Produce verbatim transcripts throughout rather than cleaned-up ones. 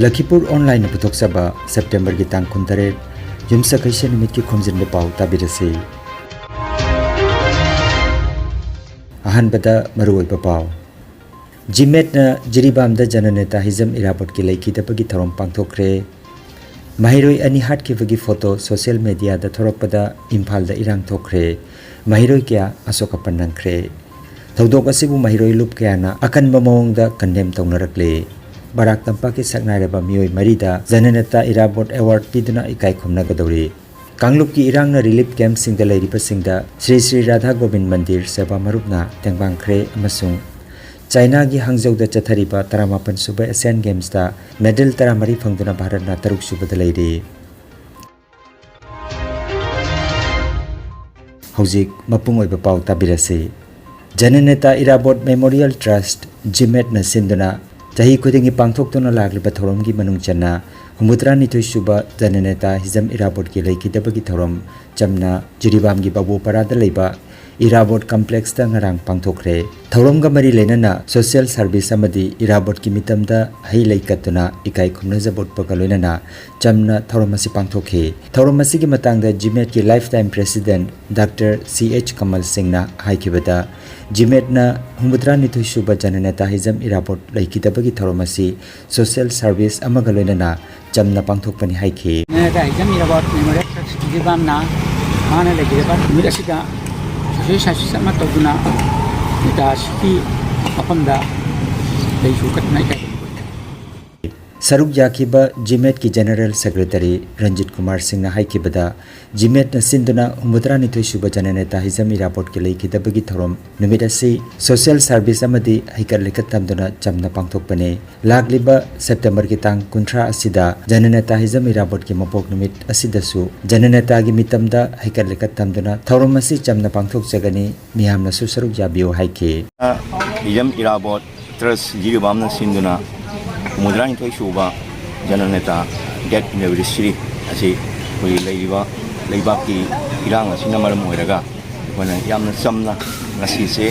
ꯂꯈꯤꯄꯨꯔ ꯑꯣꯟꯂꯥꯏꯟꯅ ꯄꯨꯊꯣꯛꯆꯕ ꯁꯦꯞꯇꯦꯝꯕꯔꯒꯤ ꯇꯥꯡ ꯀꯨꯟꯇꯔꯦꯠ, ꯌꯨꯝꯁꯀꯩꯁ ꯅꯨꯃꯤꯠꯀꯤ ꯈꯣꯝꯖꯤꯟꯕ ꯄꯥꯎ ꯇꯥꯕꯤꯔꯁꯤ꯫ ꯑꯍꯥꯟꯕꯗ ꯃꯔꯨꯑꯣꯏꯕ ꯄꯥꯎ꯫ ꯖꯤꯃꯦꯠꯅ ꯖꯤꯔꯤꯕꯥꯝꯗ ꯖꯅꯅꯦꯇꯥ ꯍꯤꯖꯝ ꯏꯔꯥꯕꯣꯠꯀꯤ ꯂꯩꯈꯤꯗꯕꯒꯤ ꯊꯧꯔꯝ ꯄꯥꯡꯊꯣꯛꯈ꯭ꯔꯦ꯫ ꯃꯍꯩꯔꯣꯏ ꯑꯅꯤ ꯍꯥꯠꯈꯤꯕꯒꯤ ꯐꯣꯇꯣ ꯁꯣꯁꯤꯌꯦꯜ ꯃꯤꯗꯤꯌꯥꯗ ꯊꯣꯔꯛꯄꯗ ꯏꯝꯐꯥꯜꯗ ꯏꯔꯥꯡ ꯊꯣꯛꯈ꯭ꯔꯦ꯫ ꯃꯍꯩꯔꯣꯏ ꯀꯌꯥ ꯑꯁꯣꯛ ꯑꯄꯟ ꯅꯪꯈ꯭ꯔꯦ꯫ ꯊꯧꯗꯣꯛ ꯑꯁꯤꯕꯨ ꯃꯍꯩꯔꯣꯏ ꯂꯨꯞ ꯀꯌꯥꯅ ꯑꯀꯟꯕ ꯃꯑꯣꯡꯗ ꯀꯟꯗꯦꯝ ꯇꯧꯅꯔꯛꯂꯦ꯫ ꯕꯔꯥꯛ ꯇꯝꯄꯥꯛꯀꯤ ꯁꯛꯅꯥꯏꯔꯕ ꯃꯤꯑꯣꯏ ꯃꯔꯤꯗ ꯖꯅꯅꯦꯇꯥ ꯏꯔꯥꯕꯣꯠ ꯑꯦꯋꯥꯔꯗ ꯄꯤꯗꯨꯅ ꯏꯀꯥꯏ ꯈꯨꯝꯅꯒꯗꯧꯔꯤ꯫ ꯀꯥꯡꯂꯨꯞꯀꯤ ꯏꯔꯥꯡꯅ ꯔꯤꯂꯤꯐ ꯀꯦꯝꯞꯁꯤꯡꯗ ꯂꯩꯔꯤꯕꯁꯤꯡꯗ ꯁ꯭ꯔꯤ ꯁ꯭ꯔꯤ ꯔꯥꯙꯥ ꯒꯣꯕꯤꯟ ꯃꯟꯗꯤꯔ ꯁꯦꯕꯥ ꯃꯔꯨꯞꯅ ꯇꯦꯡꯕꯥꯡꯈ꯭ꯔꯦ ꯑꯃꯁꯨꯡ ꯆꯥꯏꯅꯥꯒꯤ ꯍꯥꯡꯖꯧꯗ ꯆꯠꯊꯔꯤꯕ ꯇꯔꯥꯃꯥꯄꯟ ꯁꯨꯕ ꯑꯦꯁꯤꯌꯥꯟ ꯒꯦꯝꯁꯇ ꯃꯦꯗꯜ ꯇꯔꯥꯃꯔꯤ ꯐꯪꯗꯨꯅ ꯚꯥꯔꯠꯅ ꯇꯔꯨꯛ ꯁꯨꯕꯗ ꯂꯩꯔꯤ꯫ ꯍꯧꯖꯤꯛ ꯃꯄꯨꯡ ꯑꯣꯏꯕ ꯄꯥꯎ ꯇꯥꯕꯤꯔꯁꯤ꯫ ꯖꯅꯅꯦꯇꯥ ꯏꯔꯥꯕꯣꯠ ꯃꯦꯃꯣꯔꯤꯌꯦꯜ ꯇ꯭ꯔꯁꯠ, ꯖꯤꯃꯦꯠꯅ ꯁꯤꯟꯗꯨꯅ ꯆꯍꯤ ꯈꯨꯗꯤꯡꯒꯤ ꯄꯥꯡꯊꯣꯛꯇꯨꯅ ꯂꯥꯛꯂꯤꯕ ꯊꯧꯔꯝꯒꯤ ꯃꯅꯨꯡ ꯆꯟꯅ ꯍꯨꯝꯐꯨꯇꯔꯥꯅꯤꯊꯣꯏ ꯁꯨꯕ ꯖꯅꯅꯦꯇꯥ ꯍꯤꯖꯝ ꯏꯔꯥꯕꯣꯠꯀꯤ ꯂꯩꯈꯤꯗꯕꯒꯤ ꯊꯧꯔꯝ ꯆꯝꯅ ꯖꯤꯔꯤꯕꯥꯝꯒꯤ ꯕꯥꯕꯨꯄꯥꯔꯥꯗ ꯂꯩꯕ ꯏꯔꯥꯕꯣꯠ ꯀꯝꯄ꯭ꯂꯦꯛꯁꯇ ꯉꯔꯥꯡ ꯄꯥꯡꯊꯣꯛꯈ꯭ꯔꯦ꯫ ꯊꯧꯔꯝꯒ ꯃꯔꯤ ꯂꯩꯅꯅ ꯁꯣꯁꯤꯌꯦꯜ ꯁꯥꯔꯚꯤꯁ ꯑꯃꯗꯤ ꯏꯔꯥꯕꯣꯠꯀꯤ ꯃꯤꯇꯝꯗ ꯍꯩ ꯂꯩ ꯀꯠꯇꯨꯅ ꯏꯀꯥꯏ ꯈꯨꯝꯅꯖꯕ ꯎꯠꯄꯒ ꯂꯣꯏꯅꯅ ꯆꯝꯅ ꯊꯧꯔꯝ ꯑꯁꯤ ꯄꯥꯡꯊꯣꯛꯈꯤ꯫ ꯊꯧꯔꯝ ꯑꯁꯤꯒꯤ ꯃꯇꯥꯡꯗ ꯖꯤꯃꯦꯠꯀꯤ ꯂꯥꯏꯐ ꯇꯥꯏꯝ ꯄ꯭ꯔꯦꯁꯤꯗꯦꯟꯠ ꯗꯥꯛꯇꯔ ꯁꯤ ꯑꯩꯆ ꯀꯃꯜ ꯁꯤꯡꯅ ꯍꯥꯏꯈꯤꯕꯗ, ꯖꯤꯃꯦꯠꯅ ꯍꯨꯝꯐꯨꯇꯔꯥꯅꯤꯊꯣꯏ ꯁꯨꯕ ꯖꯅꯅꯦꯇꯥ ꯍꯤꯖꯝ ꯏꯔꯥꯕꯣꯠ ꯂꯩꯈꯤꯗꯕꯒꯤ ꯊꯧꯔꯝ ꯑꯁꯤ ꯁꯣꯁꯤꯌꯦꯜ ꯁꯥꯔꯚꯤꯁ ꯑꯃꯒ ꯂꯣꯏꯅꯅ ꯆꯝꯅ ꯄꯥꯡꯊꯣꯛꯄꯅꯤ ꯍꯥꯏꯈꯤ꯫ ꯖꯅꯅꯦꯇꯥ ꯍꯤꯖꯝ ꯏꯔꯥꯕꯣꯠ ꯃꯦꯃꯣꯔꯤꯌꯦꯜ ꯇ꯭ꯔꯁꯠ ꯖꯤꯔꯤꯕꯥꯝꯅ ꯃꯥꯅ ꯂꯩꯈꯤꯗꯕ ꯅꯨꯃꯤꯠ ꯑꯁꯤꯗ ꯁꯣꯁꯤꯌꯦꯜ ꯁꯥꯔꯚꯤꯁ ꯑꯃ ꯇꯧꯗꯨꯅ ꯅꯦꯇꯥꯁꯤꯒꯤ ꯃꯐꯝꯗ ꯂꯩꯁꯨ ꯀꯠꯇꯨꯅ ꯏꯀꯥꯏ ꯈꯨꯝꯅꯕ ꯎꯠꯂꯤ꯫ ꯁꯔꯨꯛ ꯌꯥꯈꯤꯕ ꯖꯤꯃꯦꯠꯀꯤ ꯖꯦꯅꯔꯦꯜ ꯁꯦꯀ꯭ꯔꯦꯇꯔꯤ ꯔꯟꯖꯤꯠ ꯀꯨꯃꯥꯔ ꯁꯤꯡꯅ ꯍꯥꯏꯈꯤꯕꯗ, ꯖꯤꯃꯦꯠꯅ ꯁꯤꯟꯗꯨꯅ ꯍꯨꯝꯐꯨꯇꯔꯥꯅꯤꯊꯣꯏ ꯁꯨꯕ ꯖꯅꯅꯦꯇꯥ ꯍꯤꯖꯝ ꯏꯔꯥꯕꯣꯠꯀꯤ ꯂꯩꯈꯤꯗꯕꯒꯤ ꯊꯧꯔꯝ ꯅꯨꯃꯤꯠ ꯑꯁꯤ ꯁꯣꯁꯤꯌꯦꯜ ꯁꯥꯔꯚꯤꯁ ꯑꯃꯗꯤ ꯍꯩꯀꯠ ꯂꯩꯀꯠ ꯇꯝꯗꯨꯅ ꯆꯝꯅ ꯄꯥꯡꯊꯣꯛꯄꯅꯤ꯫ ꯂꯥꯛꯂꯤꯕ ꯁꯦꯞꯇꯦꯝꯕꯔꯒꯤ ꯇꯥꯡ ꯀꯨꯟꯊ꯭ꯔꯥ ꯑꯁꯤꯗ ꯖꯅꯅꯦꯇꯥ ꯍꯤꯖꯝ ꯏꯔꯥꯕꯣꯠꯀꯤ ꯃꯄꯣꯛ ꯅꯨꯃꯤꯠ ꯑꯁꯤꯗꯁꯨ ꯖꯅꯅꯦꯇꯥꯒꯤ ꯃꯤꯇꯝꯗ ꯍꯩꯀꯠ ꯂꯩꯀꯠ ꯇꯝꯗꯨꯅ ꯊꯧꯔꯝ ꯑꯁꯤ ꯆꯝꯅ ꯄꯥꯡꯊꯣꯛꯆꯒꯅꯤ꯫ ꯃꯤꯌꯥꯝꯅꯁꯨ ꯁꯔꯨꯛ ꯌꯥꯕꯤꯌꯨ ꯍꯥꯏꯈꯤ꯫ ꯍꯤꯖꯝ ꯏꯔꯥꯕꯣꯠ ꯇ꯭ꯔꯁꯠ ꯖꯤꯔꯤꯕꯥꯝꯅ ꯁꯤꯟꯗꯨꯅ ꯍꯨꯝꯐꯨꯇꯔꯥꯅꯤꯊꯣꯏ ꯁꯨꯕ ꯖꯅꯅꯦꯇꯥ ꯗꯦꯠ ꯑꯦꯅꯤꯚꯔꯁꯔꯤ ꯑꯁꯤ ꯑꯩꯈꯣꯏꯒꯤ ꯂꯩꯔꯤꯕ ꯂꯩꯕꯥꯛꯀꯤ ꯏꯔꯥꯡ ꯑꯁꯤꯅ ꯃꯔꯝ ꯑꯣꯏꯔꯒ ꯑꯩꯈꯣꯏꯅ ꯌꯥꯝꯅ ꯆꯝꯅ ꯉꯁꯤꯁꯦ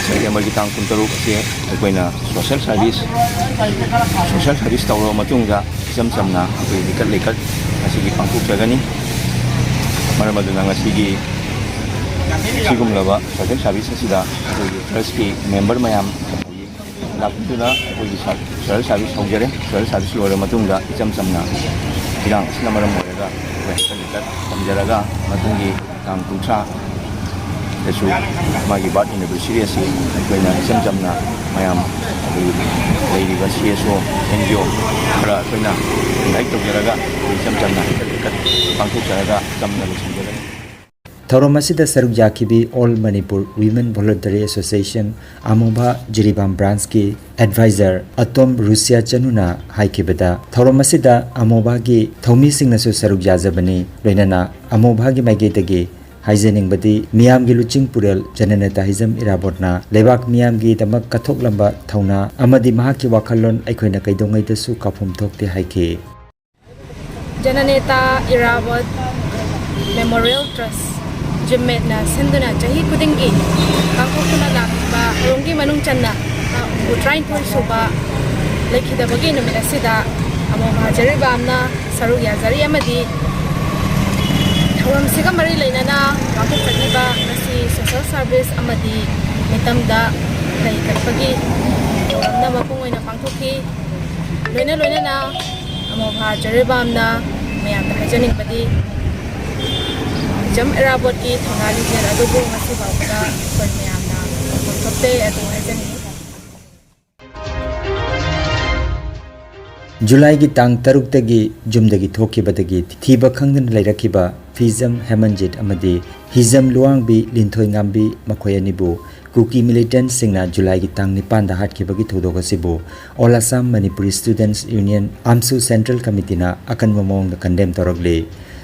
ꯁꯦꯞꯇꯦꯝꯕꯔꯒꯤ ꯇꯥꯡ ꯀꯨꯟꯇꯔꯨꯛ ꯑꯁꯤ ꯑꯩꯈꯣꯏꯅ ꯁꯣꯁꯦꯜ ꯁꯥꯔꯚꯤꯁ, ꯁꯣꯁꯦꯜ ꯁꯥꯔꯚꯤꯁ ꯇꯧꯔꯕ ꯃꯇꯨꯡꯗ ꯏꯆꯝ ꯆꯝꯅ ꯑꯩꯈꯣꯏ ꯂꯤꯀꯠ ꯂꯤꯀꯠ ꯉꯁꯤꯒꯤ ꯄꯥꯡꯊꯣꯛꯆꯒꯅꯤ꯫ ꯃꯔꯝ ꯑꯗꯨꯅ ꯉꯁꯤꯒꯤ ꯁꯤꯒꯨꯝꯂꯕ ꯁꯣꯁꯦꯜ ꯁꯥꯔꯚꯤꯁ ꯑꯁꯤꯗ ꯑꯩꯈꯣꯏꯒꯤ ꯆꯔꯆꯀꯤ ꯃꯦꯝꯕꯔ ꯃꯌꯥꯝ ꯂꯥꯛꯄꯤꯗꯨꯅ ꯑꯩꯈꯣꯏꯒꯤ ꯁꯣꯁꯦꯜ ꯁꯥꯔꯚꯤꯁ ꯍꯧꯖꯔꯦ꯫ ꯁꯣꯁꯦꯜ ꯁꯥꯔꯚꯤꯁ ꯂꯣꯏꯔꯕ ꯃꯇꯨꯡꯗ ꯏꯆꯝ ꯆꯝꯅ ꯏꯔꯥꯡ ꯑꯁꯤꯅ ꯃꯔꯝ ꯑꯣꯏꯔꯒ ꯑꯩꯈꯣꯏ ꯍꯟꯗꯛ ꯊꯝꯖꯔꯒ ꯃꯊꯪꯒꯤ ꯇꯥꯡ ꯀꯨꯟꯊ꯭ꯔꯥ ꯗꯁꯨ ꯃꯥꯒꯤ ꯕꯥꯔꯠ ꯑꯦꯅꯤꯚꯔꯁꯔꯤ ꯑꯁꯤ ꯑꯩꯈꯣꯏꯅ ꯏꯆꯝ ꯆꯝꯅ ꯃꯌꯥꯝ ꯑꯩꯈꯣꯏꯒꯤ ꯂꯩꯔꯤꯕ ꯁꯤ ꯑꯦꯁ ꯑꯣ, ꯑꯦꯟ ꯖꯤ ꯑꯣ ꯈꯔ ꯑꯩꯈꯣꯏꯅ ꯏꯟꯚꯥꯏꯠ ꯇꯧꯖꯔꯒ ꯑꯩꯈꯣꯏ ꯏꯆꯝ ꯆꯝꯅ ꯍꯟꯗꯛ ꯄꯥꯡꯊꯣꯛꯆꯔꯒ ꯆꯝꯅ ꯂꯣꯏꯁꯤꯟꯖꯒꯅꯤ꯫ ꯊꯧꯔꯝ ꯑꯁꯤꯗ ꯁꯔꯨꯛ ꯌꯥꯈꯤꯕꯤ All Manipur Women Voluntary Association, AMOVA Jiribam ꯕ꯭ꯔꯥꯟꯁꯀꯤ ꯑꯦꯗꯚꯥꯏꯖꯔ ꯑꯇꯣꯝ ꯔꯨꯁꯤꯌꯥ ꯆꯅꯨꯅ ꯍꯥꯏꯈꯤꯕꯗ, ꯊꯧꯔꯝ ꯑꯁꯤꯗ ꯑꯃꯣꯚꯥꯒꯤ ꯊꯧꯃꯤꯁꯤꯡꯅꯁꯨ ꯁꯔꯨꯛ ꯌꯥꯖꯕꯅꯤ꯫ ꯂꯣꯏꯅꯅ ꯑꯃꯣꯚꯥꯒꯤ ꯃꯥꯏꯀꯩꯗꯒꯤ ꯍꯥꯏꯖꯅꯤꯡꯕꯗꯤ, ꯃꯤꯌꯥꯝꯒꯤ ꯂꯨꯆꯤꯡ ꯄꯨꯔꯦꯜ ꯖꯅꯅꯦꯇꯥ ꯍꯤꯖꯝ ꯏꯔꯥꯕꯣꯠꯅ ꯂꯩꯕꯥꯛ ꯃꯤꯌꯥꯝꯒꯤꯗꯃꯛ ꯀꯠꯊꯣꯛꯂꯝꯕ ꯊꯧꯅꯥ ꯑꯃꯗꯤ ꯃꯍꯥꯛꯀꯤ ꯋꯥꯈꯜꯂꯣꯟ ꯑꯩꯈꯣꯏꯅ ꯀꯩꯗꯧꯉꯩꯗꯁꯨ ꯀꯥꯎꯐꯝ ꯊꯣꯛꯇꯦ ꯍꯥꯏꯈꯤ꯫ ꯖꯅꯅꯦꯇꯥ ꯏꯔꯥꯕꯣꯠ ꯃꯦꯃꯣꯔꯤꯌꯦꯜ ꯇ꯭ꯔꯁ, ꯖꯤꯝꯃꯦꯠꯅ ꯁꯤꯟꯗꯨꯅ ꯆꯍꯤ ꯈꯨꯗꯤꯡꯒꯤ ꯄꯥꯡꯊꯣꯛꯇꯨꯅ ꯂꯥꯛꯂꯤꯕ ꯊꯧꯔꯝꯒꯤ ꯃꯅꯨꯡ ꯆꯟꯅ ꯍꯨꯝꯐꯨ ꯇꯔꯥꯅꯤꯊꯣꯏ ꯁꯨꯕ ꯂꯩꯈꯤꯗꯕꯒꯤ ꯅꯨꯃꯤꯠ ꯑꯁꯤꯗ ꯑꯃꯣꯚꯥ ꯖꯦꯔꯤꯕꯥꯝꯅ ꯁꯔꯨꯛ ꯌꯥꯖꯔꯤ ꯑꯃꯗꯤ ꯊꯧꯔꯝꯁꯤꯒ ꯃꯔꯤ ꯂꯩꯅꯅ ꯄꯥꯡꯊꯣꯛꯆꯈꯤꯕ ꯉꯁꯤ ꯁꯣꯁꯦꯜ ꯁꯥꯔꯚꯤꯁ ꯑꯃꯗꯤ ꯃꯤꯇꯝꯗ ꯂꯩ ꯀꯠꯄꯒꯤ ꯊꯧꯔꯝꯅ ꯃꯄꯨꯡ ꯑꯣꯏꯅ ꯄꯥꯡꯊꯣꯛꯈꯤ꯫ ꯂꯣꯏꯅ ꯂꯣꯏꯅꯅ ꯑꯃꯣꯚꯥ ꯖꯦꯔꯤꯕꯥꯝꯅ ꯃꯌꯥꯝꯗ ꯍꯥꯏꯖꯅꯤꯡꯕꯗꯤ, ꯍꯤꯖꯝ ꯏꯔꯥꯕꯣꯠꯀꯤ ꯊꯧꯅꯥ ꯂꯤꯡꯖꯦꯜ ꯑꯗꯨꯕꯨ ꯉꯁꯤ ꯐꯥꯎꯕꯗ ꯑꯩꯈꯣꯏ ꯃꯌꯥꯝꯅ ꯄꯥꯡꯊꯣꯛꯇꯦ ꯑꯗꯨ ꯍꯥꯏꯖꯅꯤꯡꯏ꯫ ꯖꯨꯂꯥꯏꯒꯤ ꯇꯥꯡ ꯇꯔꯨꯛꯇꯒꯤ ꯌꯨꯝꯗꯒꯤ ꯊꯣꯛꯈꯤꯕꯗꯒꯤ ꯊꯤꯕ ꯈꯪꯗꯅ ꯂꯩꯔꯛꯈꯤꯕ ꯐꯤꯖꯝ ꯍꯦꯃꯟꯖꯤꯠ ꯑꯃꯗꯤ ꯍꯤꯖꯝ ꯂꯨꯋꯥꯡꯕꯤ ꯂꯤꯟꯊꯣꯏꯉꯥꯝꯕꯤ, ꯃꯈꯣꯏ ꯑꯅꯤꯕꯨ ꯀꯨꯀꯤ ꯃꯤꯂꯤꯇꯦꯟꯠꯁꯤꯡꯅ ꯖꯨꯂꯥꯏꯒꯤ ꯇꯥꯡ ꯅꯤꯄꯥꯟꯗ ꯍꯥꯠꯈꯤꯕꯒꯤ ꯊꯧꯗꯣꯛ ꯑꯁꯤꯕꯨ All Assam Manipuri Students Union, AMSU, central ꯀꯃꯤꯇꯤꯅ ꯑꯀꯟꯕ ꯃꯑꯣꯡꯗ ꯀꯟꯗꯦꯝ ꯇꯧꯔꯛꯂꯤ꯫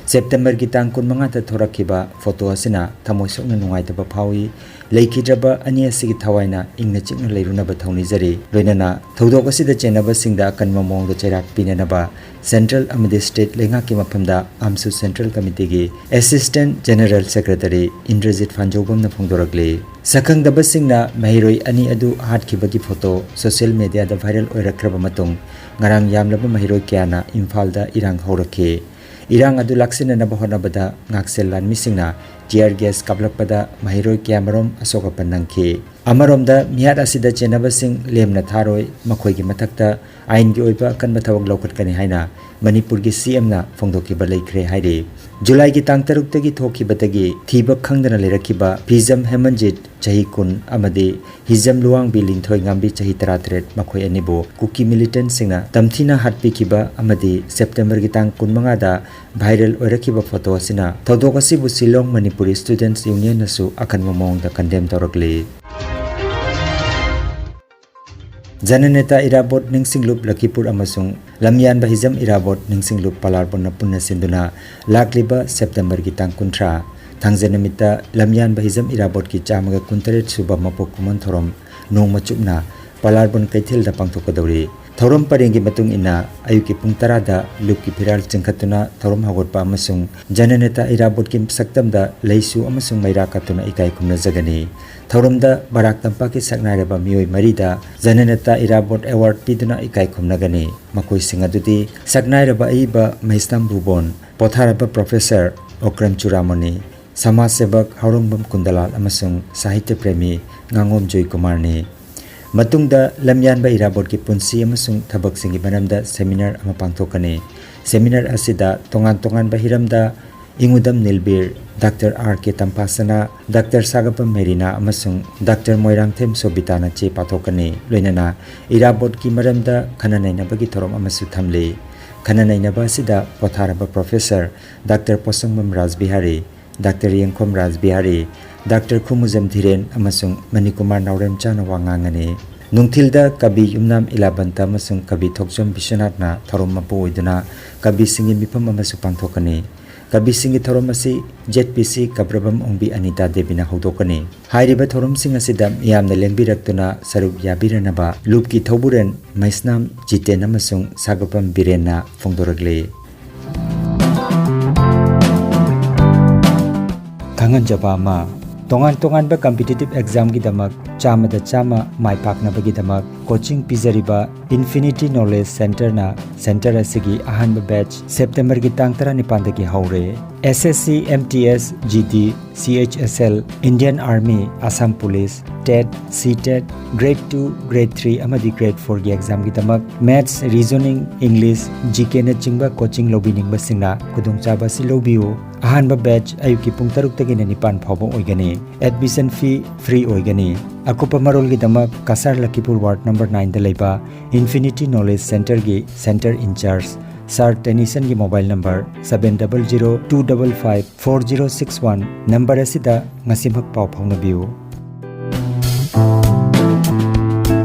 ꯁꯦꯞꯇꯦꯝꯕꯔꯒꯤ ꯇꯥꯡ ꯀꯨꯟꯃꯉꯥꯗ ꯊꯣꯔꯛꯈꯤꯕ ꯐꯣꯇꯣ ꯑꯁꯤꯅ ꯊꯃꯣꯏ ꯁꯣꯛꯅ ꯅꯨꯡꯉꯥꯏꯇꯕ ꯐꯥꯎꯏ꯫ ꯂꯩꯈꯤꯗ꯭ꯔꯕ ꯑꯅꯤ ꯑꯁꯤꯒꯤ ꯊꯋꯥꯏꯅ ꯏꯪꯅ ꯆꯤꯛꯅ ꯂꯩꯔꯨꯅꯕ ꯊꯧꯅꯤꯖꯔꯤ꯫ ꯂꯣꯏꯅꯅ ꯊꯧꯗꯣꯛ ꯑꯁꯤꯗ ꯆꯦꯟꯅꯕꯁꯤꯡꯗ ꯑꯀꯟꯕ ꯃꯑꯣꯡꯗ ꯆꯩꯔꯥꯛ ꯄꯤꯅꯅꯕ ꯁꯦꯟꯇ꯭ꯔꯦꯜ ꯑꯃꯗꯤ ꯁ꯭ꯇꯦꯠ ꯂꯩꯉꯥꯛꯀꯤ ꯃꯐꯝꯗ ꯑꯥꯔꯝꯁꯨ central ꯀꯃꯤꯇꯤꯒꯤ assistant general secretary Indrajit ꯐꯥꯟꯖꯧꯕꯝꯅ ꯐꯣꯡꯗꯣꯔꯛꯂꯤ꯫ ꯁꯛꯈꯪꯗꯕꯁꯤꯡꯅ ꯃꯍꯩꯔꯣꯏ ꯑꯅꯤ ꯑꯗꯨ ꯍꯥꯠꯈꯤꯕꯒꯤ ꯐꯣꯇꯣ ꯁꯣꯁꯤꯌꯦꯜ ꯃꯦꯗꯤꯌꯥꯗ ꯚꯥꯏꯔꯦꯜ ꯑꯣꯏꯔꯛꯈ꯭ꯔꯕ ꯃꯇꯨꯡ, ꯉꯔꯥꯡ ꯌꯥꯝꯂꯕ ꯃꯍꯩꯔꯣꯏ ꯀꯌꯥꯅ ꯏꯝꯐꯥꯜꯗ ꯏꯔꯥꯡ ꯍꯧꯔꯛꯈꯤ꯫ ꯏꯔꯥꯡ ꯑꯗꯨ ꯂꯥꯛꯁꯤꯟꯅꯅꯕ ꯍꯣꯠꯅꯕꯗ ꯉꯥꯛꯁꯦꯜ ꯂꯥꯟꯃꯤꯁꯤꯡꯅ tear gas ꯀꯥꯞꯂꯛꯄꯗ ꯃꯍꯩꯔꯣꯏ ꯀꯌꯥꯃꯔꯨꯝ ꯑꯁꯣꯛ ꯑꯄꯟ ꯅꯪꯈꯤ꯫ ꯑꯃꯔꯣꯝꯗ, ꯃꯤꯍꯥꯠ ꯑꯁꯤꯗ ꯆꯦꯟꯅꯕꯁꯤꯡ ꯂꯦꯝꯅ ꯊꯥꯔꯣꯏ, ꯃꯈꯣꯏꯒꯤ ꯃꯊꯛꯇ ꯑꯥꯏꯟꯒꯤ ꯑꯣꯏꯕ ꯑꯀꯟꯕ ꯊꯕꯛ ꯂꯧꯈꯠꯀꯅꯤ ꯍꯥꯏꯅ ꯃꯅꯤꯄꯨꯔꯒꯤ ꯁꯤ ꯑꯦꯝꯅ ꯐꯣꯡꯗꯣꯛꯈꯤꯕ ꯂꯩꯈ꯭ꯔꯦ ꯍꯥꯏꯔꯤ꯫ ꯖꯨꯂꯥꯏꯒꯤ ꯇꯥꯡ ꯇꯔꯨꯛꯇꯒꯤ ꯊꯣꯛꯈꯤꯕꯗꯒꯤ ꯊꯤꯕ ꯈꯪꯗꯅ ꯂꯩꯔꯛꯈꯤꯕ ꯐꯤꯖꯝ ꯍꯦꯃꯟꯖꯤꯠ, ꯆꯍꯤ ꯀꯨꯟ, ꯑꯃꯗꯤ ꯍꯤꯖꯝ ꯂꯨꯋꯥꯡꯕꯤ ꯂꯤꯟꯊꯣꯏ ꯉꯥꯝꯕꯤ, ꯆꯍꯤ ꯇꯔꯥꯇꯔꯦꯠ, ꯃꯈꯣꯏ ꯑꯅꯤꯕꯨ ꯀꯨꯀꯤ ꯃꯤꯂꯤꯇꯦꯟꯠꯁꯤꯡꯅ ꯇꯝꯊꯤꯅ ꯍꯥꯠꯄꯤꯈꯤꯕ ꯑꯃꯗꯤ ꯁꯦꯞꯇꯦꯝꯕꯔꯒꯤ ꯇꯥꯡ ꯀꯨꯟꯃꯉꯥꯗ ꯚꯥꯏꯔꯦꯜ ꯑꯣꯏꯔꯛꯈꯤꯕ ꯐꯣꯇꯣ ꯑꯁꯤꯅ ꯊꯧꯗꯣꯛ ꯑꯁꯤꯕꯨ ꯁꯤꯂꯣꯡ ꯃꯅꯤꯄꯨꯔꯤ ꯁ꯭ꯇꯨꯗꯦꯟꯠꯁ ꯌꯨꯅꯤꯌꯟꯅꯁꯨ ꯑꯀꯟꯕ ꯃꯑꯣꯡꯗ ꯀꯟꯗꯦꯝ ꯇꯧꯔꯛꯂꯤ꯫ ꯖꯅꯅꯦꯇꯥ ꯏꯔꯥꯕꯣꯠ ꯅꯤꯡꯁꯤꯡꯂꯨꯞ ꯂꯈꯤꯄꯨꯔ ꯑꯃꯁꯨꯡ ꯂꯝꯌꯥꯟꯕ ꯍꯤꯖꯝ ꯏꯔꯥꯕꯣꯠ ꯅꯤꯡꯁꯤꯡꯂꯨꯞ ꯄꯂꯥꯔꯕꯣꯟꯅ ꯄꯨꯟꯅ ꯁꯤꯟꯗꯨꯅ ꯂꯥꯛꯂꯤꯕ ꯁꯦꯞꯇꯦꯝꯕꯔꯒꯤ ꯇꯥꯡ ꯀꯨꯟꯊ꯭ꯔꯥ, ꯊꯥꯡꯖ ꯅꯨꯃꯤꯠꯇ ꯂꯝꯌꯥꯟꯕ ꯍꯤꯖꯝ ꯏꯔꯥꯕꯣꯠꯀꯤ ꯆꯥꯝꯃꯒ ꯀꯨꯟꯇꯔꯦꯠ ꯁꯨꯕ ꯃꯄꯣꯛ ꯀꯨꯝꯑꯣꯟ ꯊꯧꯔꯝ ꯅꯣꯡꯃ ꯆꯨꯞꯅ ꯄꯂꯥꯔꯕꯣꯟ ꯀꯩꯊꯦꯜꯗ ꯄꯥꯡꯊꯣꯛꯀꯗꯧꯔꯤ꯫ ꯊꯧꯔꯝ ꯄꯔꯦꯡꯒꯤ ꯃꯇꯨꯡ ꯏꯟꯅ ꯑꯌꯨꯛꯀꯤ ꯄꯨꯡ ꯇꯔꯥꯗ ꯂꯨꯞꯀꯤ ꯐꯤꯔꯥꯜ ꯆꯤꯡꯈꯠꯇꯨꯅ ꯊꯧꯔꯝ ꯍꯧꯒꯠꯄ ꯑꯃꯁꯨꯡ ꯖꯅꯅꯦꯇꯥ ꯏꯔꯥꯕꯣꯠꯀꯤ ꯁꯛꯇꯝꯗ ꯂꯩꯁꯨ ꯑꯃꯁꯨꯡ ꯃꯩꯔꯥ ꯀꯠꯇꯨꯅ ꯏꯀꯥꯏ ꯈꯨꯝꯅꯖꯒꯅꯤ꯫ ꯊꯧꯔꯝꯗ ꯕꯔꯥꯛ ꯇꯝꯄꯥꯛꯀꯤ ꯁꯛꯅꯥꯏꯔꯕ ꯃꯤꯑꯣꯏ ꯃꯔꯤꯗ ꯖꯅꯅꯦꯇꯥ ꯏꯔꯥꯕꯣꯠ ꯑꯦꯋꯥꯔꯗ ꯄꯤꯗꯨꯅ ꯏꯀꯥꯏ ꯈꯨꯝꯅꯒꯅꯤ꯫ ꯃꯈꯣꯏꯁꯤꯡ ꯑꯗꯨꯗꯤ ꯁꯛꯅꯥꯏꯔꯕ ꯑꯏꯕ ꯃꯩꯁꯅꯥꯝ ꯚꯨꯕꯣꯟ, ꯄꯣꯊꯥꯔꯕ ꯄ꯭ꯔꯣꯐꯦꯁꯔ ꯑꯣꯀ꯭ꯔꯝ ꯆꯨꯔꯥꯃꯣꯅꯤ, ꯁꯃꯥꯖ ꯁꯦꯕꯛ ꯍꯥꯎꯔꯣꯡꯕꯝ ꯀꯨꯟꯗꯂꯥꯜ ꯑꯃꯁꯨꯡ ꯁꯥꯍꯤꯇ꯭ꯌ ꯄ꯭ꯔꯦꯃꯤ ꯉꯥꯉꯣꯝ ꯖꯣꯏꯀꯨꯃꯥꯔꯅꯤ꯫ ꯃꯇꯨꯡꯗ ꯂꯝꯌꯥꯟꯕ ꯏꯔꯥꯕꯣꯠꯀꯤ ꯄꯨꯟꯁꯤ ꯑꯃꯁꯨꯡ ꯊꯕꯛꯁꯤꯡꯒꯤ ꯃꯔꯝꯗ ꯁꯦꯃꯤꯅꯥꯔ ꯑꯃ ꯄꯥꯡꯊꯣꯛꯀꯅꯤ꯫ ꯁꯦꯃꯤꯅꯥꯔ ꯑꯁꯤꯗ ꯇꯣꯉꯥꯟ ꯇꯣꯉꯥꯟꯕ ꯍꯤꯔꯝꯗ ꯏꯉꯨꯗꯝ ꯅꯤꯜꯕꯤꯔ, ꯗꯥꯛꯇꯔ ꯑꯥꯔ ꯀꯦ ꯇꯝꯐꯥꯁꯅꯥ, ꯗꯥꯛꯇꯔ ꯁꯥꯒꯄꯝ ꯃꯦꯔꯤꯅꯥ ꯑꯃꯁꯨꯡ ꯗꯥꯛꯇꯔ ꯃꯣꯏꯔꯥꯡꯊꯦꯝ ꯁꯣꯕꯤꯇꯥꯅ ꯆꯦ ꯄꯥꯊꯣꯛꯀꯅꯤ꯫ ꯂꯣꯏꯅꯅ ꯏꯔꯥꯕꯣꯠꯀꯤ ꯃꯔꯝꯗ ꯈꯟꯅ ꯅꯩꯅꯕꯒꯤ ꯊꯧꯔꯝ ꯑꯃꯁꯨ ꯊꯝꯂꯤ꯫ ꯈꯟꯅ ꯅꯩꯅꯕ ꯑꯁꯤꯗ ꯄꯣꯊꯥꯔꯕ ꯄ꯭ꯔꯣꯐꯦꯁꯔ ꯗꯥꯛꯇꯔ ꯄꯣꯁꯪꯕꯝ ꯔꯥꯖꯕꯤꯍꯥꯔꯤ, ꯗꯥꯛꯇꯔ ꯌꯦꯡꯈꯣꯝ ꯔꯥꯖꯕꯤꯍꯥꯔꯤ, ꯗꯥꯛꯇꯔ ꯈꯨꯃꯨꯖꯝ ꯙꯤꯔꯦꯟ ꯑꯃꯁꯨꯡ ꯃꯅꯤꯀꯨꯃꯥꯔ ꯅꯥꯎꯔꯦꯝꯆꯥꯅ ꯋꯥ ꯉꯥꯡꯒꯅꯤ꯫ ꯅꯨꯡꯊꯤꯜꯗ ꯀꯕꯤ ꯌꯨꯝꯅꯥꯝ ꯏꯂꯥꯕꯟꯇ ꯑꯃꯁꯨꯡ ꯀꯕꯤ ꯊꯣꯛꯆꯣꯝ ꯕꯤꯁ꯭ꯋꯅꯥꯊꯅ ꯊꯧꯔꯝ ꯃꯄꯨ ꯑꯣꯏꯗꯨꯅ ꯀꯕꯤꯁꯤꯡꯒꯤ ꯃꯤꯐꯝ ꯑꯃꯁꯨ ꯄꯥꯡꯊꯣꯛꯀꯅꯤ꯫ ꯀꯕꯤꯁꯤꯡꯒꯤ ꯊꯧꯔꯝ ꯑꯁꯤ ꯖꯦꯠ ꯄꯤ ꯁꯤ ꯀꯕ꯭ꯔꯕꯝ ꯑꯣꯡꯕꯤ ꯑꯅꯤꯇꯥ ꯗꯦꯕꯤꯅ ꯍꯧꯗꯣꯛꯀꯅꯤ꯫ ꯍꯥꯏꯔꯤꯕ ꯊꯧꯔꯝꯁꯤꯡ ꯑꯁꯤꯗ ꯃꯤꯌꯥꯝꯅ ꯂꯦꯡꯕꯤꯔꯛꯇꯨꯅ ꯁꯔꯨꯛ ꯌꯥꯕꯤꯔꯅꯕ ꯂꯨꯞꯀꯤ ꯊꯧꯕꯨꯔꯦꯟ ꯃꯩꯁꯅꯥꯝ ꯖꯤꯇꯦꯟ ꯑꯃꯁꯨꯡ ꯁꯥꯒꯣꯜꯕꯝ ꯕꯤꯔꯦꯟꯅ ꯐꯣꯡꯗꯣꯔꯛꯂꯤ꯫ ꯈꯪꯍꯟꯖꯕ ꯑꯃ, ꯇꯣꯉꯥꯟ ꯇꯣꯉꯥꯟꯕ competitive examꯒꯤꯗꯃꯛ ꯆꯥꯝꯃꯗ ꯆꯥꯝꯃ ꯃꯥꯏ ꯄꯥꯛꯅꯕꯒꯤꯗꯃꯛ coaching ꯄꯤꯖꯔꯤꯕ Infinity Knowledge Centreꯅ center ꯑꯁꯤꯒꯤ ꯑꯍꯥꯟꯕ batch Septemberꯒꯤ ꯇꯥꯡ ꯇꯔꯥꯅꯤꯄꯥꯟꯗꯒꯤ ꯍꯧꯔꯦ꯫ S S C, M T S, G D, C H S L, Indian Army, Assam Police, TET, C TET, Grade two, Grade three ꯑꯃꯗꯤ Grade fourꯒꯤ examꯒꯤꯗꯃꯛ Maths, Reasoning, English, G Kꯅꯆꯤꯡꯕ coaching ꯂꯧꯕꯤꯅꯤꯡꯕꯁꯤꯡꯅ ꯈꯨꯗꯣꯡꯆꯥꯕ ꯑꯁꯤ ꯂꯧꯕꯤꯌꯨ꯫ ꯑꯍꯥꯟꯕ batch ꯑꯌꯨꯛꯀꯤ ꯄꯨꯡ ꯇꯔꯨꯛꯇꯒꯤꯅ ꯅꯤꯄꯥꯟ ꯐꯥꯎꯕ ꯑꯣꯏꯒꯅꯤ꯫ Admission fee free ꯑꯣꯏꯒꯅꯤ꯫ ꯑꯀꯨꯞꯄ ꯃꯔꯣꯜꯒꯤꯗꯃꯛ ꯀꯁꯥꯔ ꯂꯈꯤꯄꯨꯔ ward number nineꯗ ꯂꯩꯕ Infinity Knowledge Centreꯒꯤ center in charge Sir Tenisonꯒꯤ mobile number seven double zero two double five four zero six one number ꯑꯁꯤꯗ ꯉꯁꯤꯃꯛ ꯄꯥꯎ ꯐꯥꯎꯅꯕꯤꯌꯨ꯫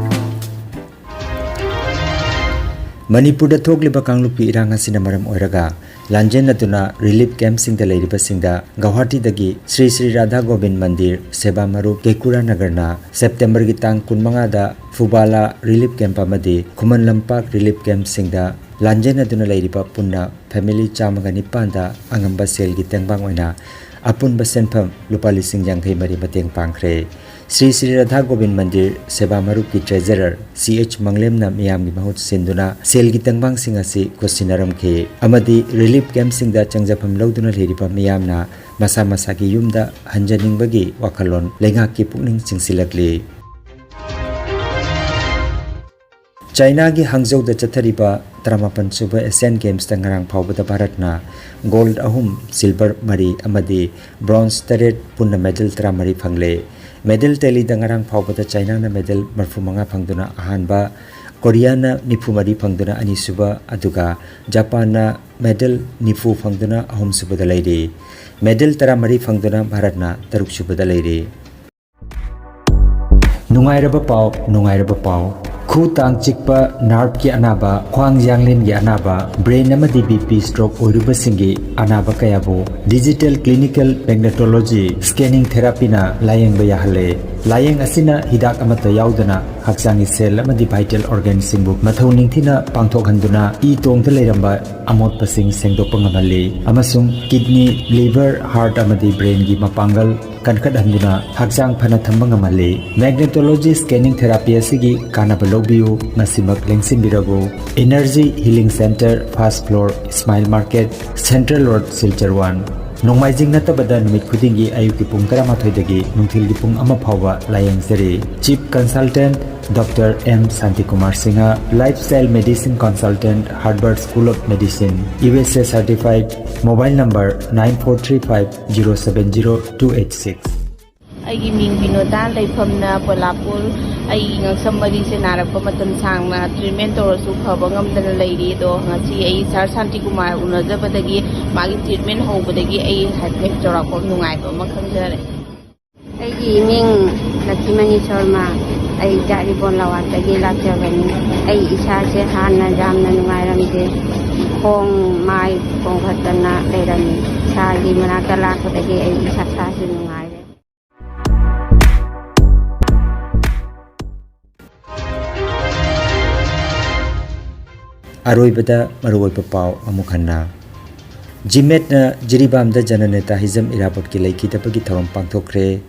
ꯃꯅꯤꯄꯨꯔꯗ ꯊꯣꯛꯂꯤꯕ ꯀꯥꯡꯂꯨꯞꯀꯤ ꯏꯔꯥꯡ ꯑꯁꯤꯅ ꯃꯔꯝ ꯑꯣꯏꯔꯒ ꯂꯥꯟꯖꯦꯟꯅꯗꯨꯅ relief campꯁꯤꯡꯗ ꯂꯩꯔꯤꯕꯁꯤꯡꯗ ꯒꯧꯍꯥꯇꯤꯗꯒꯤ ꯁ꯭ꯔꯤ ꯁ꯭ꯔꯤ ꯔꯥꯙꯥ ꯒꯣꯕꯤꯟ ꯃꯟꯗꯤꯔ, ꯁꯦꯕꯥ ꯃꯔꯨꯞ, ꯀꯦꯀꯨꯔꯥ ꯅꯒꯔꯅ Septemberꯒꯤ ꯇꯥꯡ ꯀꯨꯟꯃꯉꯥꯗ ꯐꯨꯕꯥꯂꯥ relief camp ꯑꯃꯗꯤ ꯈꯨꯃꯟ ꯂꯝꯄꯥꯛ relief campꯁꯤꯡꯗ ꯂꯥꯟꯖꯦꯟꯅꯗꯨꯅ ꯂꯩꯔꯤꯕ ꯄꯨꯟꯅ family ꯆꯥꯝꯃꯒ ꯅꯤꯄꯥꯟꯗ ꯑꯉꯝꯕ ꯁꯦꯜꯒꯤ ꯇꯦꯡꯕꯥꯡ ꯑꯣꯏꯅ ꯑꯄꯨꯟꯕ ꯁꯦꯟꯐꯝ ꯂꯨꯄꯥ ꯂꯤꯁꯤꯡ ꯌꯥꯡꯈꯩ ꯃꯔꯤ ꯃꯇꯦꯡ ꯄꯥꯡꯈ꯭ꯔꯦ꯫ ꯁ꯭ꯔꯤ ꯁ꯭ꯔꯤ ꯔꯥꯙꯥ ꯒꯣꯕꯤꯟ ꯃꯟꯗꯤꯔ ꯁꯦꯕꯥ ꯃꯔꯨꯞꯀꯤ treasurer C H ꯃꯪꯂꯦꯝꯅ ꯃꯤꯌꯥꯝꯒꯤ ꯃꯍꯨꯠ ꯁꯤꯟꯗꯨꯅ ꯁꯦꯜꯒꯤ ꯇꯦꯡꯕꯥꯡꯁꯤꯡ ꯑꯁꯤ ꯈꯨꯠꯁꯤꯟꯅꯔꯝꯈꯤ ꯑꯃꯗꯤ relief campꯁꯤꯡꯗ ꯆꯪꯖꯐꯝ ꯂꯧꯗꯨꯅ ꯂꯩꯔꯤꯕ ꯃꯤꯌꯥꯝꯅ ꯃꯁꯥ ꯃꯁꯥꯒꯤ ꯌꯨꯝꯗ ꯍꯟꯖꯅꯤꯡꯕꯒꯤ ꯋꯥꯈꯜꯂꯣꯟ ꯂꯩꯉꯥꯛꯀꯤ ꯄꯨꯛꯅꯤꯡ ꯆꯤꯡꯁꯤꯜꯂꯛꯂꯤ꯫ ꯆꯥꯏꯅꯥꯒꯤ ꯍꯥꯡꯖꯧꯗ ꯆꯠꯊꯔꯤꯕ ꯇꯔꯥꯃꯥꯄꯟ ꯁꯨꯕ Asian Gamesꯇ ꯉꯔꯥꯡ ꯐꯥꯎꯕꯗ ꯚꯥꯔꯠꯅ gold ꯑꯍꯨꯝ, silver ꯃꯔꯤ ꯑꯃꯗꯤ bronze ꯇꯔꯦꯠ, ꯄꯨꯟꯅ medal ꯇꯔꯥꯃꯔꯤ ꯐꯪꯂꯦ꯫ Medal tallyꯗ ꯉꯔꯥꯡ ꯐꯥꯎꯕꯗ ꯆꯥꯏꯅꯥꯅ medal ꯃꯔꯤꯐꯨ ꯃꯉꯥ ꯐꯪꯗꯨꯅ ꯑꯍꯥꯟꯕ, ꯀꯣꯔꯤꯌꯥꯅ ꯅꯤꯐꯨ ꯃꯔꯤ ꯐꯪꯗꯨꯅ ꯑꯅꯤꯁꯨꯕ, ꯑꯗꯨꯒ ꯖꯄꯥꯟꯅ medal ꯅꯤꯐꯨ ꯐꯪꯗꯨꯅ ꯑꯍꯨꯝꯁꯨꯕꯗ ꯂꯩꯔꯤ꯫ Medal ꯇꯔꯥꯃꯔꯤ ꯐꯪꯗꯨꯅ ꯚꯥꯔꯠꯅ ꯇꯔꯨꯛꯁꯨꯕꯗ ꯂꯩꯔꯤ꯫ ꯅꯨꯡꯉꯥꯏꯔꯕ ꯄꯥꯎ, ꯅꯨꯡꯉꯥꯏꯔꯕ ꯄꯥꯎ꯫ ꯈꯨ ꯇꯥꯡ ꯆꯤꯛꯄ, ꯅꯥꯔꯚꯀꯤ ꯑꯅꯥꯕ, ꯈ꯭ꯋꯥꯡ ꯌꯥꯡꯂꯦꯟꯒꯤ ꯑꯅꯥꯕ, ꯕ꯭ꯔꯦꯟ ꯑꯃꯗꯤ ꯕꯤ ꯄꯤ ꯁ꯭ꯇ꯭ꯔꯣꯛ ꯑꯣꯏꯔꯨꯕꯁꯤꯡꯒꯤ ꯑꯅꯥꯕ ꯀꯌꯥꯕꯨ digital clinical magnetology scanning therapyꯅ ꯂꯥꯌꯦꯡꯕ ꯌꯥꯍꯜꯂꯦ꯫ ꯂꯥꯌꯦꯡ ꯑꯁꯤꯅ ꯍꯤꯗꯥꯛ ꯑꯃꯠꯇ ꯌꯥꯎꯗꯅ ꯍꯛꯆꯥꯡꯒꯤ cell ꯑꯃꯗꯤ vital organꯁꯤꯡꯕꯨ ꯃꯊꯧ ꯅꯤꯡꯊꯤꯅ ꯄꯥꯡꯊꯣꯛꯍꯟꯗꯨꯅ ꯏ ꯇꯣꯡꯗ ꯂꯩꯔꯝꯕ ꯑꯃꯣꯠꯄꯁꯤꯡ ꯁꯦꯡꯗꯣꯛꯄ ꯉꯝꯍꯜꯂꯤ ꯑꯃꯁꯨꯡ kidney, liver, heart ꯑꯃꯗꯤ brainꯒꯤ ꯃꯄꯥꯡꯒꯜ ꯀꯟꯈꯠꯍꯟꯗꯨꯅ ꯍꯛꯆꯥꯡ ꯐꯅ ꯊꯝꯕ ꯉꯝꯍꯜꯂꯤ꯫ Magnetology scanning therapy ꯑꯁꯤꯒꯤ ꯀꯥꯟꯅꯕ ꯂꯧꯕꯤꯌꯨ, ꯉꯁꯤꯃꯛ ꯂꯦꯡꯁꯤꯟꯕꯤꯔꯕꯨ꯫ Energy Healing Center, first floor, Smile Market, Central Road, Silchar one꯫ ꯅꯣꯡꯃꯥꯏꯖꯤꯡ ꯅꯠꯇꯕꯗ ꯅꯨꯃꯤꯠ ꯈꯨꯗꯤꯡꯒꯤ ꯑꯌꯨꯛꯀꯤ ꯄꯨꯡ ꯇꯔꯥꯃꯥꯊꯣꯏꯗꯒꯤ ꯅꯨꯡꯊꯤꯜꯒꯤ ꯄꯨꯡ ꯑꯃ ꯐꯥꯎꯕ ꯂꯥꯌꯦꯡꯖꯔꯤ꯫ Chief Consultant Doctor M Shantikumar Singha, Lifestyle Medicine Consultant, Harvard School of Medicine, U S A certified, mobile number nine four three five zero seven zero two eight six꯫ ꯑꯩꯒꯤ ꯃꯤꯡ ꯕꯤꯅꯣꯗꯥ, ꯂꯩꯐꯝꯅ ꯄꯣꯂꯥꯄꯨꯔ꯫ ꯑꯩꯒꯤ ꯉꯛꯁꯝ ꯃꯔꯤꯁꯦ ꯅꯥꯔꯛꯄ ꯃꯇꯝ ꯁꯥꯡꯅ treatment ꯇꯧꯔꯁꯨ ꯐꯕ ꯉꯝꯗꯅ ꯂꯩꯔꯤ꯫ ꯑꯗꯣ ꯉꯁꯤ ꯑꯩ ꯁꯥꯔ ꯁꯥꯟꯇꯤꯀꯨꯃꯥꯔ ꯎꯅꯖꯕꯗꯒꯤ, ꯃꯥꯒꯤ treatment ꯍꯧꯕꯗꯒꯤ ꯑꯩ ꯍꯥꯏꯐꯦꯠ ꯆꯥꯎꯔꯥꯛꯄ ꯅꯨꯡꯉꯥꯏꯕ ꯑꯃ ꯈꯪꯖꯔꯦ꯫ ꯑꯩꯒꯤ ꯏꯃꯤꯡ ꯂꯛꯈꯤꯃꯅꯤ ꯁꯔꯃ꯫ ꯑꯩ ꯖꯥꯔꯤꯕꯣꯟ ꯂꯋꯥꯠꯇꯒꯤ ꯂꯥꯛꯆꯕꯅꯤ꯫ ꯑꯩ ꯏꯁꯥꯁꯦ ꯍꯥꯟꯅ ꯌꯥꯝꯅ ꯅꯨꯡꯉꯥꯏꯔꯝꯗꯦ꯫ ꯈꯣꯡ, ꯃꯥꯏ ꯄꯣꯝꯈꯠꯇꯅ ꯂꯩꯔꯝꯃꯤ꯫ ꯁꯥꯔꯒꯤ ꯃꯅꯥꯛꯇ ꯂꯥꯛꯄꯗꯒꯤ ꯑꯩ ꯏꯁꯥꯁꯦ ꯅꯨꯡꯉꯥꯏꯔꯦ꯫ ꯑꯔꯣꯏꯕꯗ ꯃꯔꯨꯑꯣꯏꯕ ꯄꯥꯎ ꯑꯃꯨꯛ ꯍꯟꯅ꯫ GMATꯅ ꯖꯤꯔꯤꯕꯥꯝꯗ ꯖꯅꯅꯦꯇꯥ ꯍꯤꯖꯝ ꯏꯔꯥꯕꯣꯠꯀꯤ ꯂꯩꯈꯤꯗꯕꯒꯤ ꯊꯧꯔꯝ ꯄꯥꯡꯊꯣꯛꯈ꯭ꯔꯦ꯫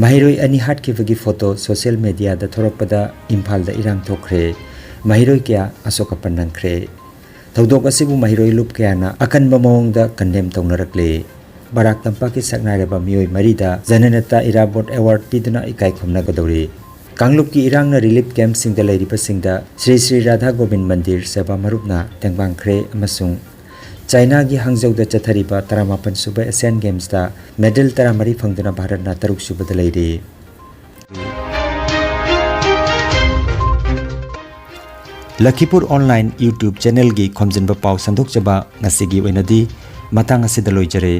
ꯃꯍꯩꯔꯣꯏ ꯑꯅꯤ ꯍꯥꯠꯈꯤꯕꯒꯤ photo social mediaꯗ ꯊꯣꯔꯛꯄꯗ ꯏꯝꯐꯥꯜꯗ ꯏꯔꯥꯡ ꯊꯣꯛꯈ꯭ꯔꯦ꯫ ꯃꯍꯩꯔꯣꯏ ꯀꯌꯥ ꯑꯁꯣꯛ ꯑꯄꯟ ꯅꯪꯈ꯭ꯔꯦ꯫ ꯊꯧꯗꯣꯛ ꯑꯁꯤꯕꯨ ꯃꯍꯩꯔꯣꯏ ꯂꯨꯞ ꯀꯌꯥꯅ ꯑꯀꯟꯕ ꯃꯑꯣꯡꯗ condemn ꯇꯧꯅꯔꯛꯂꯦ꯫ ꯕꯔꯥꯛ ꯇꯝꯄꯥꯛꯀꯤ ꯁꯛꯅꯥꯏꯔꯕ ꯃꯤꯑꯣꯏ ꯃꯔꯤꯗ ꯖꯅꯅꯦꯇꯥ ꯏꯔꯥꯕꯣꯠ award ꯄꯤꯗꯨꯅ ꯏꯀꯥꯏ ꯈꯨꯝꯅꯒꯗꯧꯔꯤ꯫ ꯀꯥꯡꯂꯨꯞꯀꯤ ꯏꯔꯥꯡꯅ relief campꯁꯤꯡꯗ ꯂꯩꯔꯤꯕꯁꯤꯡꯗ ꯁ꯭ꯔꯤ ꯁ꯭ꯔꯤ ꯔꯥꯙꯥ ꯒꯣꯕꯤꯟ ꯃꯟꯗꯤꯔ ꯁꯦꯕꯥ ꯃꯔꯨꯞꯅ ꯇꯦꯡꯕꯥꯡꯈ꯭ꯔꯦ ꯑꯃꯁꯨꯡ ꯆꯥꯏꯅꯥꯒꯤ ꯍꯥꯡꯖꯧꯗ ꯆꯠꯊꯔꯤꯕ ꯇꯔꯥꯃꯥꯄꯟ ꯁꯨꯕ Asian Gamesꯇ medal ꯇꯔꯥꯃꯔꯤ ꯐꯪꯗꯨꯅ ꯚꯥꯔꯠꯅ ꯇꯔꯨꯛ ꯁꯨꯕꯗ ꯂꯩꯔꯤ꯫ ꯂꯈꯤꯄꯨꯔ online YouTube channelꯒꯤ ꯈꯣꯝꯖꯤꯟꯕ ꯄꯥꯎ ꯁꯟꯗꯣꯛꯆꯕ ꯉꯁꯤꯒꯤ ꯑꯣꯏꯅꯗꯤ ꯃꯇꯥꯡ ꯑꯁꯤꯗ ꯂꯣꯏꯖꯔꯦ꯫